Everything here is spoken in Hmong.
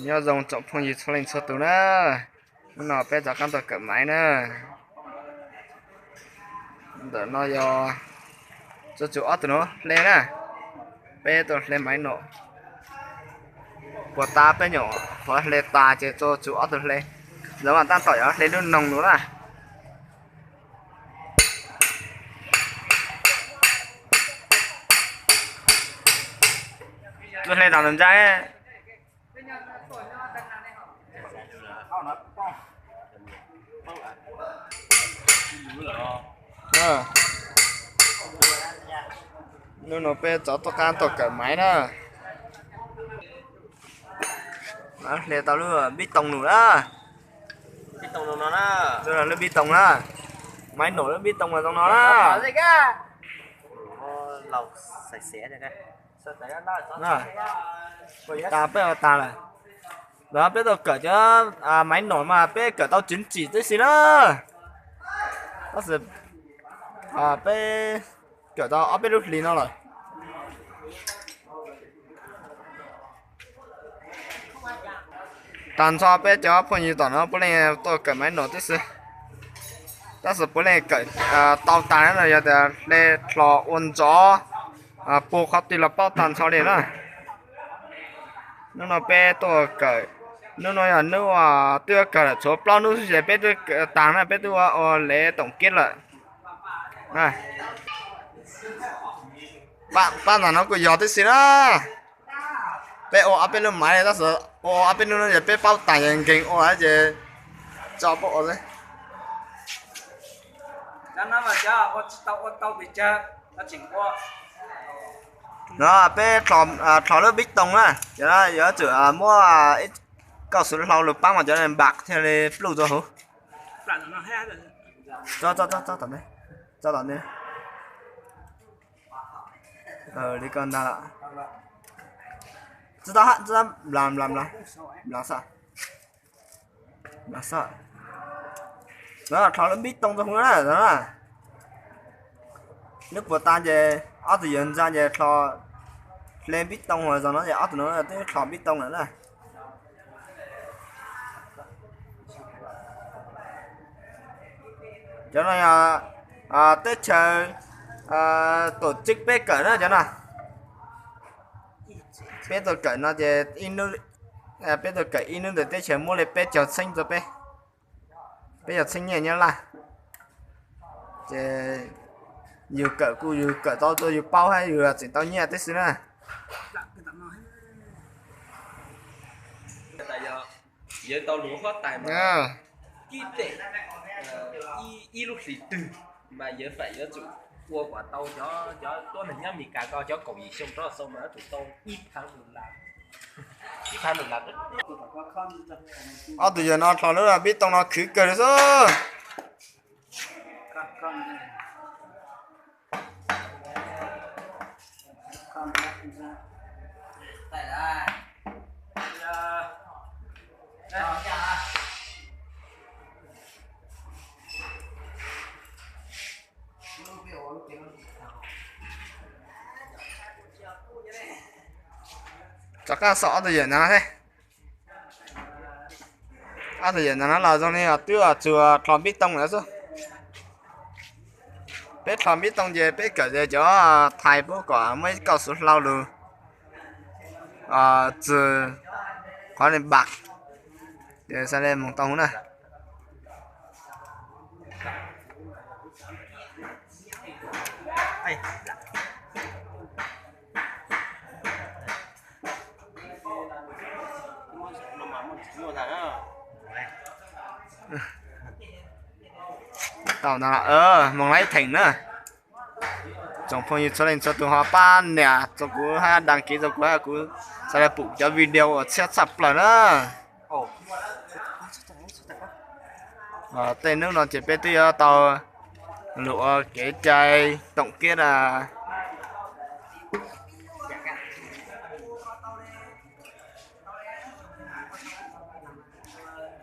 Nyob zoo tsoom phooj ywg txhua leej txhua tus na. Hnub no peb rov qab tuaj kawm maiv na. Ntawm no yog tsuas tsum ob tug no hle na. Peb tuaj hle maiv no. Puas tas peb nyuam qhuav hle tas ces tsuas tsum ob tug hle. Lawv mas tab tom yuav hle lub noog no na. Tus hle tas ntawm ntsa. Hnub no peb rov tuaj qab tuaj kawm maiv na. Hle tau lub pib toog num na. Lub pib toog na. Maiv num lub pib toog mas zoo no na. Tas peb ua tas lawm. Los peb tuaj kawm cov maiv num mas peb kawm tau tsev tsim tib si na. Tab sis peb kawm tau ob peb lub hlis no lawm. Tag nrho peb cov phooj ywg tom no puav leej tuaj kawm maiv num tib si. Tab sis puav leej kawm tau tas no yog tias hle hlo ua ntsov puag qhov twg los paub tag nrho li na. Hnub no peb tuaj kawm, hnub no yog hnub twb kawm lawm tshuav plaub hnub xwb ces peb twb tag na, peb twb ua ua le toom keb lawm. Pab ntawm no kuj yog tib si na. Peb ua ob peb lub maiv tab sis ua ob peb lub no ces peb paub tas ces nkees ua ces tso pab ua xwb. No peb rho lub pib toog na, cov no yuav tsum muab ib kauj xuv hlau lug paab mas cov npam thiaj li pluj rua huv. Tso tom ne. Li ko ntag. Tsis tau hab, tsis tau, nplas, nplas, nplas, nplas xwb. Rho lub pib toog rua huv na. Nub puas tas ces ob tug yawg ntxa ces rho hle pib toog, zaum no ces ob tug no twb rho pib toog lawm na. Cov no yog teb chaws tom tseeb peb kawm na cov no. Peb tuaj kawm no ces peb tuaj kawm ib hnub ntawm teb chaws muab li peb caug txheeb rua peb, peb caug txheeb nyiaj Nyab Laj. Ces yug kawm kuj yug kawm tau rua yug paub hab yug tseem tau nyiaj tib si na. Ib lub hlis twg mas yawg fam yuav tsum ua kom tau cov tuab neeg nyob Amelikas ko cov kaum yim xyoo rov xau mas yuav tsum tau ib phav dollar. Ob tug yawg no rho lub pib toog no khwv kawg li xwb. Rov qab xauj ob tug yawm ntawd thiab. Ob tug yawm ntawd no los zoo li twb tsuas rho pib toog lawm xwb. Peb rho pib toog ces peb kawm ces cov thais puab kom muab ib kauj xuv hlau lug txug qhov npam, ces xaav le moog tau huv na. Tau ntawd, moog laib theem na. Tsoom phooj ywg txhua leej txhua tug ho pab nias rau kuv hab đăng ký rau kuv hab kuv xaav le pum cov video uas tshiab tshaj plaws na. Tej nub no ces peb twb yuav tau lug ua kev cai tổng kết a